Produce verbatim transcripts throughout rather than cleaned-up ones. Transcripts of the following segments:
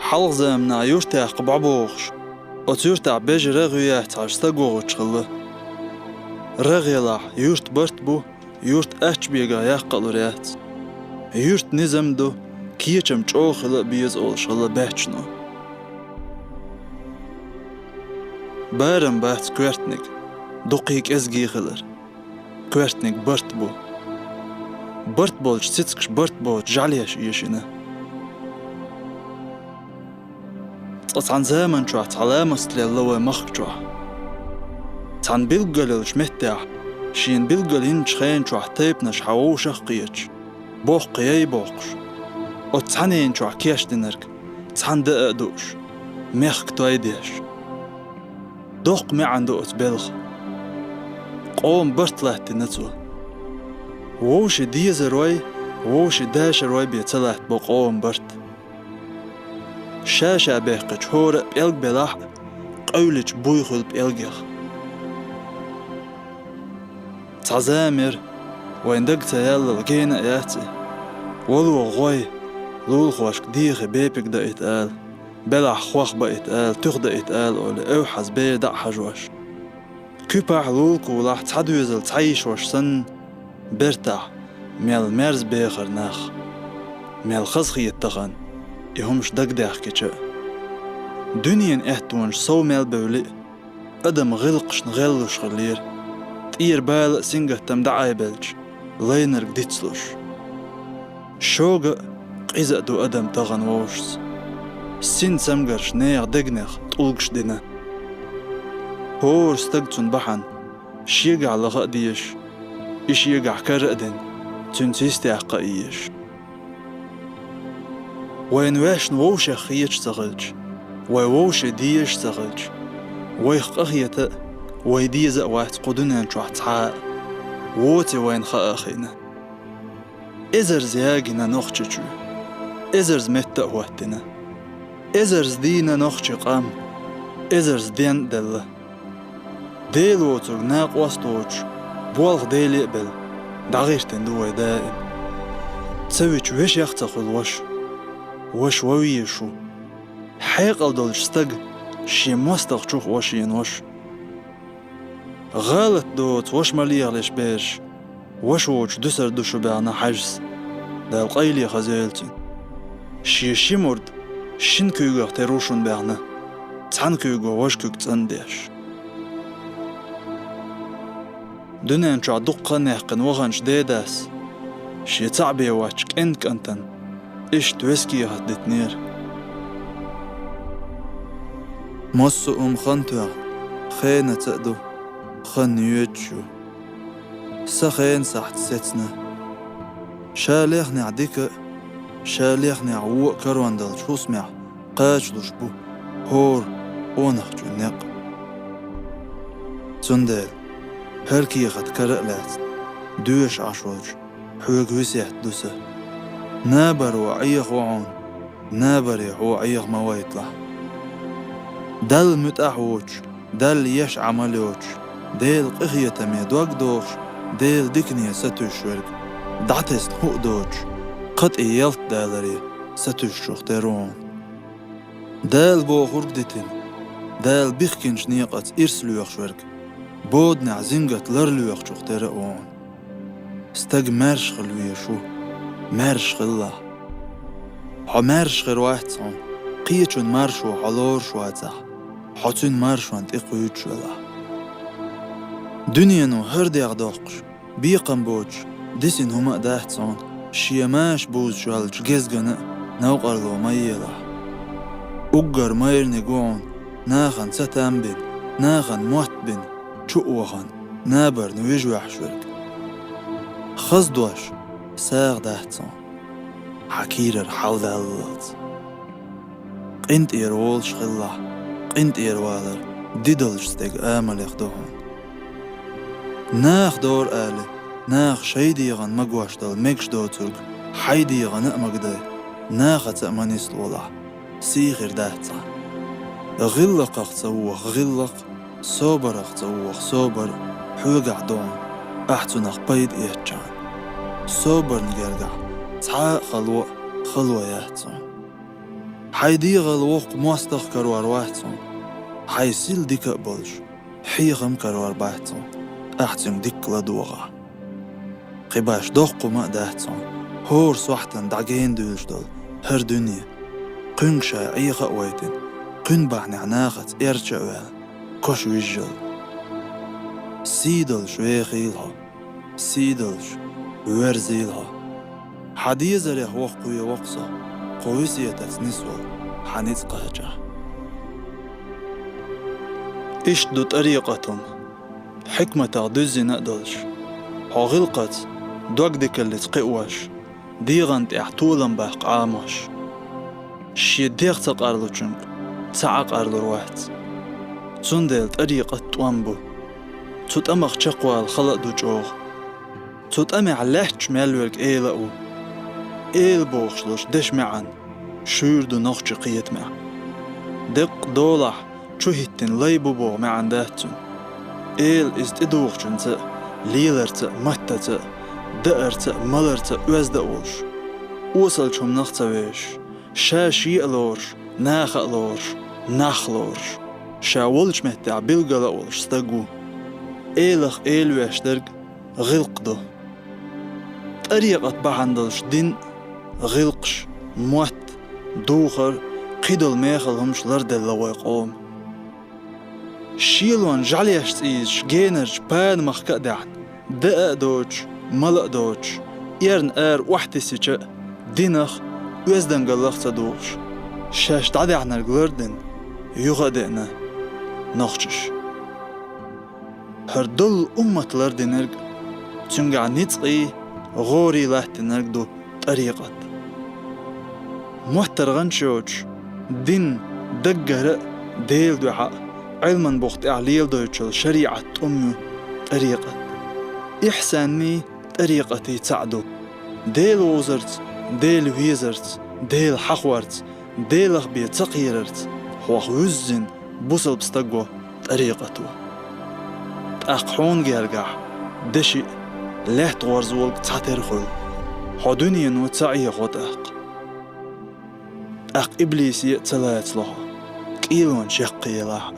Хьалха заманахь юрт яккха бӀобохуш, оцу юьртахь бежа рагӀ ю яц хьажа стаг вогӀуш хилла. РагӀ елахь, юрт барт бу, юрт аччабегахь яккха а лур яц. Юьртан низам ду, кечам чӀогӀа хила а беза олуш хилла баьччано. Барам бац коьртаниг, дуккхий кӀезгий хилар. Коьртаниг барт бу. Барт болчу цицкаш барт боцу жӀаьлеш эшина. Цкъа цхьана заман чохь цхьа ламаст лелла вай махка чохь. Цхьана билггал йолчу меттехь, шена билггал йинчу хенан чохь тайпанаш хьан вовшах а кхеташ, боккха яй боккхуш, оцу цхьаннен чохь кечдинарг цхьаьна даа а дууш, мехка той деш. Доккха маьӀна ду оцу белхан. Къоман барт латтийна цо. Вовшийн дезарой, вовшийн дашарой бен ца латтабо къоман барт. Ша-ша баьккхича хӀора а пӀелг белахь а, къевлича буй хуьлу пӀелгех. Цхьа зама яра, вайн дага ца яллал гена а яц и. Вало гӀой, лулахошка дехий бепиг даийта ала, белахь хох баийта ала, туьха даийта ала олий, эвхьаза бер дӀа а хьажош. Куьпахь, лулакулахь цхьа доьзал цхьа йишош санна, бертахь мел мерза бехара нах. Мел хазахета тахана и хӀумаш дагадаьхкича а. Дуьненан аьттонаш сов мел бевли а, адам гӀиллакхашна гӀеллуш хиллера, тӀера бала а сингаттам дӀаайбелча, лайнарг дицлуш. Шога а, къиза а ду адам тахана вовшашца. Син цамгарш нехан дегнех тӀулгаш дина. ХӀора стаг цунна бахьана шегахь лаха а дезаш, и шегахь кара а дина, цуьнца йистехь кха а езаш. Вайна ваьшна вовшех хеташ ца хилча, вай вовше дезаш ца хилча, вайх къахета а, вай деза а вац кху дуьнен чохь цхьа а, воций вайна хаа а хиъна. Эзарза ягийна нохчи чоь, эзарза метта а хӀоттийна. Эзарза дийна нохчи къам, эзарза ден а делла. Дела воцург накъост а воцуш, болх Деле а белла, дӀагӀиртина ду вай даим. Ца вича вешех а ца хуьлу ваша. Ваша ван везаш ву. Хьекъал долчу стага шен мостагӀчух ван шена ваша. ГӀалат доцу ваша ма лехалаш бераш, ваша воцуш дуьсур ду шу баьхна хьаьжас, Дала къайле хаза йойла цуьнан. Шен ши мурд шина куьйгах тера ву шуна баьхна, цхьана куьйго важа куьг цӀандеш. Дуьнен чохь дуккха а наьккхина ваханчу дедас шен цхьаъ бен воцчу кӀентан кӀантана иштта весет дитинера. Массо а хӀума хан тоьхна, хенаца а ду, хан йоьдуш ю. Сан хенан сахьт сецна. Ша лехнехь дика а, ша лехнехь вон а карон долчу хӀусамехь кхачалуш бу хӀора къонахчун некъ. Цундела, хӀара кехат кара а лаьцна, доьшуш Ӏаш волчу хьоьга весет ду сан. Набаро Ӏехаво хьуна, набаре хьо Ӏеха ма вайталахь. Далла муьтӀахь а воцуш, Далла еш Ӏамал йоцуш, Делан къинхетаме дог дохуш, Делан дикане сатуьйсуш верг, дӀатесна хӀуъа доцуш, кхатӀе ялта даларе сатуьйсучух тера ву хьуна. Дала бохург дитина, Дала бихкинчу некъаца ирс лоьхуш верг, боданехь зингат лар лоьхучух тера а ву хьуна. Стаг маьрша хила везаш ву, маьрша хилалахь. Хьо маьрша хир вац хьуна, кхечун маршо хьо лоруш вацахь, хьо цуьнан маршонна тӀе кхуьйдуш велахь. Дуьнено хӀара дегӀ доккхуш, бекхам боцуш, дисина хӀума а дац хьуна, шен маша бузуш йолчу гезгана а новкъарло ма елахь. Уггар майраниг ву хьуна, нахана цатам бина, нахана мотт бина, чу а вахана, набарна вижа ваьхьаш верг. Хаза дош сагӀа дац хьуна, хьан кийрара хьал даллалц. КъинтӀера волуш хилалахь, къинтӀера валар дидолчу стеган амалех ду хьуна. Наха дора али, наха шайн дегӀан магош долу мегаш доцург хьайн дегӀана а магадой, нахаца а ма нислолахь, сий хир дац цхьа. ГӀиллакхах ца воха гӀиллакх, собарах ца воха собар хьоьгахь ду хьуна, ахь цунах пайда эцчахьана. Собарна гергахь цхьа а хало а хало яц хьуна. Хьайн дегӀал воккха мостагӀа карор вац хьуна. Хьайн сил дика а болуш, хьехам карор бац хьуна, ахь цуьнга дикка ладогӀахь. Кхин башха доккха хӀума а дац хьуна, хӀора сохьтана дӀагена дуьйлуш долу хӀара дуьне, кхуьнга ша Ӏеха а вайтина, кхуьнан бахьанехь нахаца эрча а ваьлла, кош вижжал. Сий долуш вехийла хьо, сий долуш верзийла хьо. Хьан дезарех воккхаве воккху со, кху весетаца нисвала хьан ницкъ кхачахь. Иштта ду тӀарикъат хӀума, хьикматах дуьззина а долуш, хьо гӀиллакхаца, догдикаллица кхиош, дегӀан тӀехь толам баккха Ӏамош. Шен дегӀ ца къарлучуьнга цхьа Ӏа къарлур вац. Цундела тӀарикъат тӀом бу. Цу тӀамах чекхвала хала а ду чӀогӀа. Цу тӀамехь лаьтташ мел верг эла а ву. Эла бохуш долуш дешан маьӀна шуьйра ду нохчийн кхетамехь. Деккъа долахь чу хӀиттина лай бу боху маьӀна дац цуьнан. Эла иза тӀедухучуьнца а, леларца а, маттаца а, даарца а, маларца а оьзда а волуш, осалчу хӀуманах а ца вевзаш, ша шен а лоруш, наха а лоруш, нах а лоруш, ша волчу меттехь билггала а волуш стаг ву. Элах эла веш дерг гӀиллакх ду. ТӀарикъат бахьана долуш дин а, гӀиллакхаш, мотт, духар, кхидолу мехала хӀумаш ларделла вай къоман. Шелонан жӀаьлеш цӀийзаш генарчу пана махка а даьхна, даа а доцуш, мала а доцуш, эрна ара охьатесича а, динах а, оьздангаллах а ца духуш, шаьш дӀадаьхьнарг лардина, юха а деана нохчаша. ХӀара доллу уммат лардинарг а, цуьнгахь ницкъий, гӀорий латтинарг а ду тӀарикъат. МоттаргӀанаш йоцуш, дин даггара а, Делан дуьхьа а, Ӏилман бух тӀехь леладойтучул шариӀат тӀум ю тӀарикъат. Ихьсанний, тӀарикъатий цхьаъ ду. Дела вовзарца, Дела везарца, Дела хьахорца, Делах бен ца кхерарца хьох вуьззина бусалба стаг во тӀарикъат во. ТӀаккха хьуна гергахь деши а, лаьтта гӀорзолга цхьатера хуьлу. Хьо дуьнено ца Ӏехо тӀаккха. ТӀаккха иблисе а ца лацало хьо, кӀелонаш яккхаелахь а.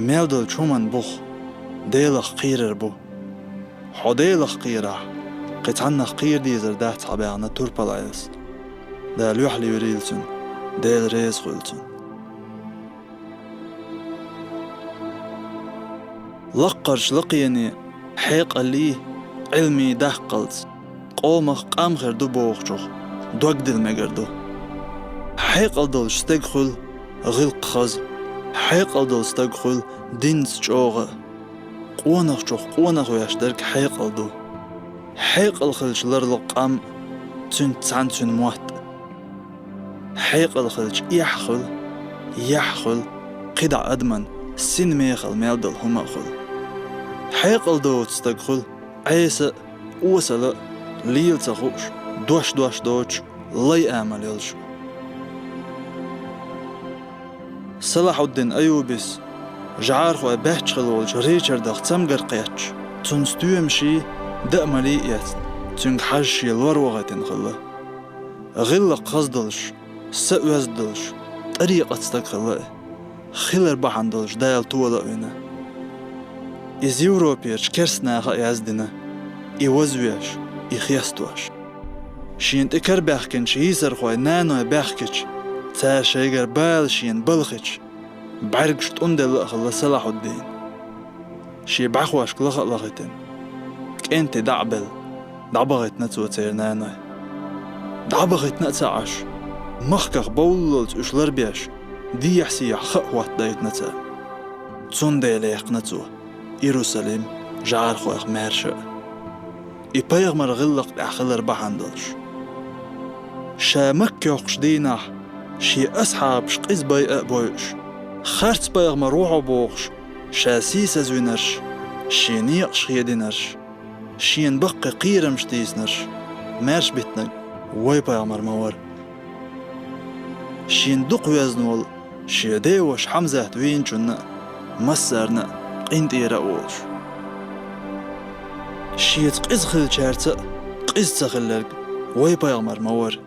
Мел долчу хӀуманан бух Делах кхерар бу. Хьо Делах кхерахь, кхин цхьаннах кхера дезар дац хьан баьхна турпала Ӏеса. Дала юьхь лоьрийла цуьнан, Дела реза хуьлу цунна. Лаккхарчу лакхене хьекъаллий, Ӏилмий даккхалц, къомах къам хир ду бохучух догдила мегар ду. Хьекъал долуш стаг хуьлу гӀиллакх хаза, хьекъал долу стаг хуьлу динца чӀогӀа а. Къонахчух къонах веш дерг хьекъал ду. Хьекъал хилча ларло къам а, цуьнца цхьаьна цуьнан мотт а. Хьекъал хилча эхь а хуьлу, яхь а хуьлу, кхидӀа адаман син мехала мел долу хӀума а хуьлу. Хьекъал доцу стаг хуьлу Ӏеса а, осала а, лела ца хууш, дош-дош доцуш, лай амал йолуш. Салахьуддин Аюбис, жӀархой баьчча хилла волчу Ричардах цамгар кхетташ, цунна стоьмаший, даамалий а эцна, цуьнга хьажа шен лор вахийтина хилла. ГӀиллакх хаза долуш, са оьзда долуш, тӀарикъат стаг хилла и. Хилар бахьана долуш Дала тола а вина. Иза Европерчу керстанаха а яздина, и вазвеш, и хестош. Шена тӀе карабаьхкинчу йийсархойн наной баьхкича, цара шайгара бала шена балхича, бӀаьргаш тӀунделла а хилла Салахьуддин. Шен бӀаьхошка лаха а лахийтина, кӀентий дӀа а белла, дӀабахийтина цо церан наной. ДӀабахийтина а ца Ӏаш, махках бовллалц уьш ларбеш, дехьа-сехьа ха а хӀоттадайтина цара. Цундела яьккхина цо Иерусалим жӀархойх маьрша а, и пайхамар гӀиллакх тӀехь хилар бахьана долуш. Ша Макка йоккхуш дийнахь, шен асхьабаш къиза байа а бойуш, харц пайхамар ву хьо бохуш, ша сийсазвинарш, шен некъаш хединарш, шена баккхий кхерамаш тийсинарш, маьрша биттинарг вай пайхамар ма вара. Шена дукха везна волу шен деваша Хьамзат вийначунна а, массарна а къинтӀера а волуш. Шеца къиза хиллачаьрца а къиза ца хилларг вай пайхамар ма вара.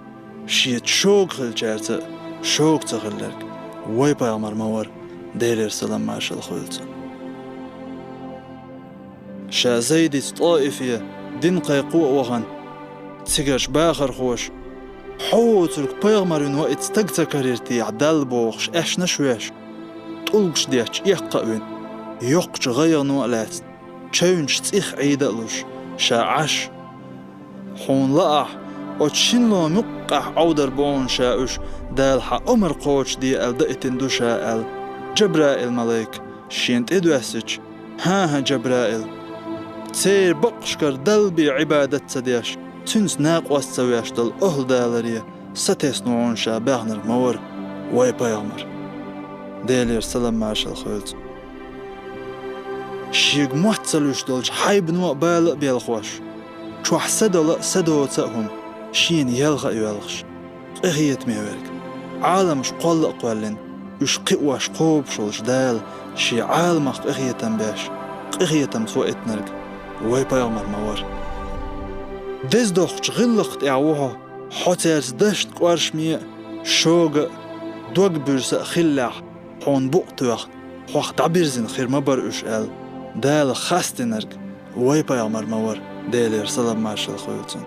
Шеца шога хиллачаьрца а шога ца хилларг вай пайхамар ма вара, Делера салам-маршалла хуьлда цунна. Ша Зайдица ТӀоифе дин кхайкхо а вахана, цигарчу бахархоша: «Хьо воцург пайхамар вина ваийтта стаг ца карийра техьа Далла?» — бохуш, аьшнаш а веш, тӀулгаш детташ эккха а вина, йоккхачу гӀайгӀано а лаьцна, чевнаш цӀих Ӏийда а луш, ша Ӏаш: «Хьуна лаахь, оцу шина ломан юккъехь Ӏовдар бу хьуна ша уьш, Дала хьан омра кхочушде аьлла даийтина ду ша», — аьлла, Джабраил-малик шена тӀе доьссича: «ХӀан-хӀа, Джабраил, церан бакъашкара Далла бен Ӏибадат ца деш, цуьнца накъост ца веш долу охӀладаларе сатесна ву хьуна ша баьхнарг ма вара вай пайхамар, Делера салам-маршалла хуьлда цунна. Шега мотт ца луьйш долчу хьайбано а бала а белхош, чохь са дала а, са доца а хӀума, шена елха а йоьлхуш, къинхетаме верг, Ӏаламаш кхолла а кхоьллина, уьш кхиош кхобуш волчу Дала Шен Ӏаламах къинхетам беш, къинхетамца ваийтинарг вай пайхамар ма вара. Деза доккхачу гӀиллакх тӀехь ву хьо, хьо цаьрца дашна кӀоршаме а, шога а, дог буьрса а хиллехь, хьуна букъ тоьхна, хьох дӀабирзина хир ма бара уьш», — аьлла, Дала хастийнарг вай пайхамар ма вара, Делера салам-маршалла хуьлда цунна.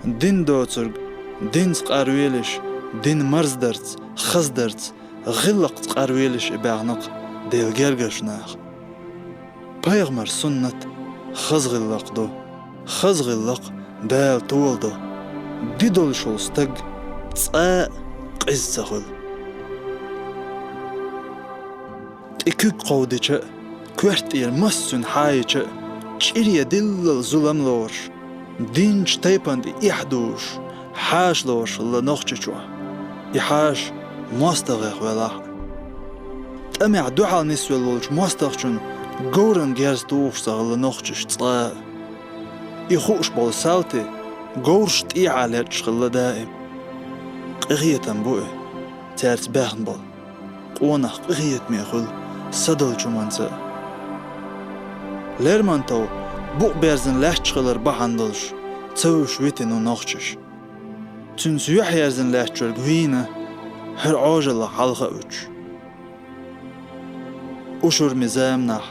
Дин доцург динца къарвелаш, дин марздарца, хаздарца, гӀиллакхца къарвелаш и баьхна-кх Делан гергарчу наха. Пайхамар суннат хаза гӀиллакх ду, хаза гӀиллакх Дала толадо, дин долуш волу стаг цкъа а къиза ца хуьлу. ТӀе куьг кховдича а, коьрта тӀера мас цуьнан хьаийча а, чӀире диллал зулам лоруш, динчу тайпана тӀе эхь дузуш, хьаша лоруш хилла Нохчийчохь, и хьаша мостагӀех велахь а. ТӀамехь дуьхьал нисвелла волчу мостагӀчун говран герз тухуш ца хилла нохчаша цкъа а. И хууш болу салти говрашна тӀехьа лечкъаш хилла даим. Къинхетам бу и, цаьрца баьхна болу къонах къинхетаме хуьлу са долчу хӀуманца а. Лермонтов букъ берзина лаьтташ хилар бахьана долуш ца вуьйш витина ву нохчаша. Цуьнца юьхьъерзина лаьтташ верг вийна, хӀара Ӏожаллах хьалха а вуьтуш. Ушурми заманахь,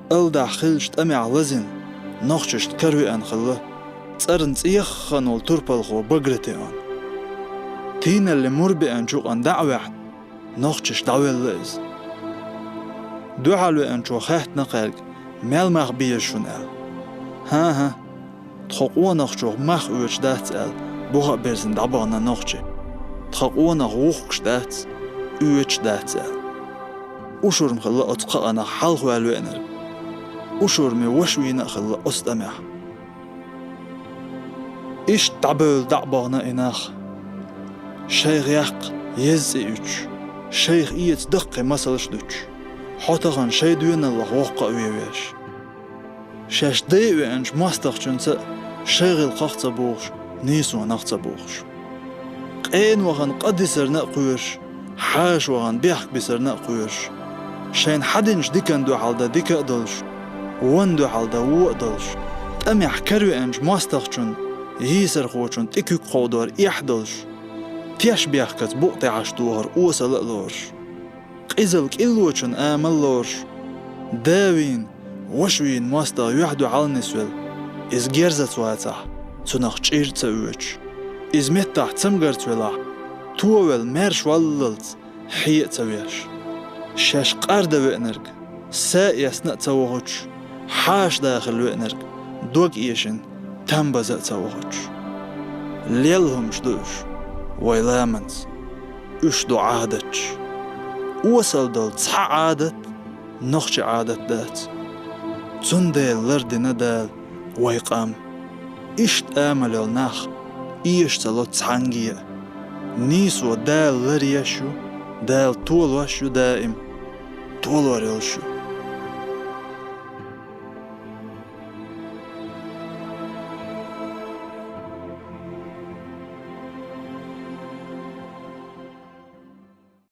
алдахь хиллачу тӀамехь лазийна, нохчашна каравеана хилла цӀарна цӀеххана волу турпалхо Багратион. Тийналлин мур беанчу юкъана дӀа а ваьхьна, нохчашка дӀавелла иза. Дуьхьал веанчо хаьттина кхаьрга, мел мах беза шуна аьлла. ХӀан-хӀа, тхо къонахчух мах оьцуш дац аьлла, буха а берзина дӀабахана нохчи. Тхан къонах вухкуш дац, оьцуш дац аьлла. Ушурма хилла оцу кхаанах хьалхаваьлла веанарг. Ушурме ваша вийна а хилла оцу тӀамехь. Иштта дӀабевлла дӀа а бахана и нах. Шайх яккха еза цӀе уьттуш, шайх эца даккхий масалш а дуьтуш, хьо тахана шайн доьналлах воккха а вен веш. Шаьш дайа веанчу мостагӀчуьнца а шайн гӀиллакхах а ца бухуш, нийсонах а ца бухуш. Къена вахана къа дисарна а кхоьруш, хьаша вахана бехк бисарна а кхоьруш. Шайна хьадинчу дикан дуьхьал дан дика а долуш, вон дуьхьал дан вон а долуш. ТӀамехь каравеанчу мостагӀчун, йийсархочун тӀе куьг кховдор эхь а долуш. Теш бехкаца букъ тӀехьаш тохар осала а лоруш. Къизалла кӀиллочун амал лоруш. Да вийна, ваша вийна мостагӀа юьхь-дуьхьал нисвелла, иза герзаца вацахь, цунах чӀир а ца оьцуш. Иза меттахь цамгарца велахь, товелла маьрша валлалц хье а ца веш. Шаьш къарда веанарг са а эцна а ца вохуьйтуш, хьаша дахила веанарг дог эшина там база а ца вохуьйтуш. Лелла хӀумаш ду уьш вай ламанца. Уьш ду Ӏадаташ. Осал долу цхьа Ӏадат нохчи Ӏадат дац. Цундела лардина Дала вай къам. Иштта амал йолу нах эша ца ло цхьаьнгге а. Нийсо Дала ларъеш ю, Дала толош ю даим. Толор йолуш ю.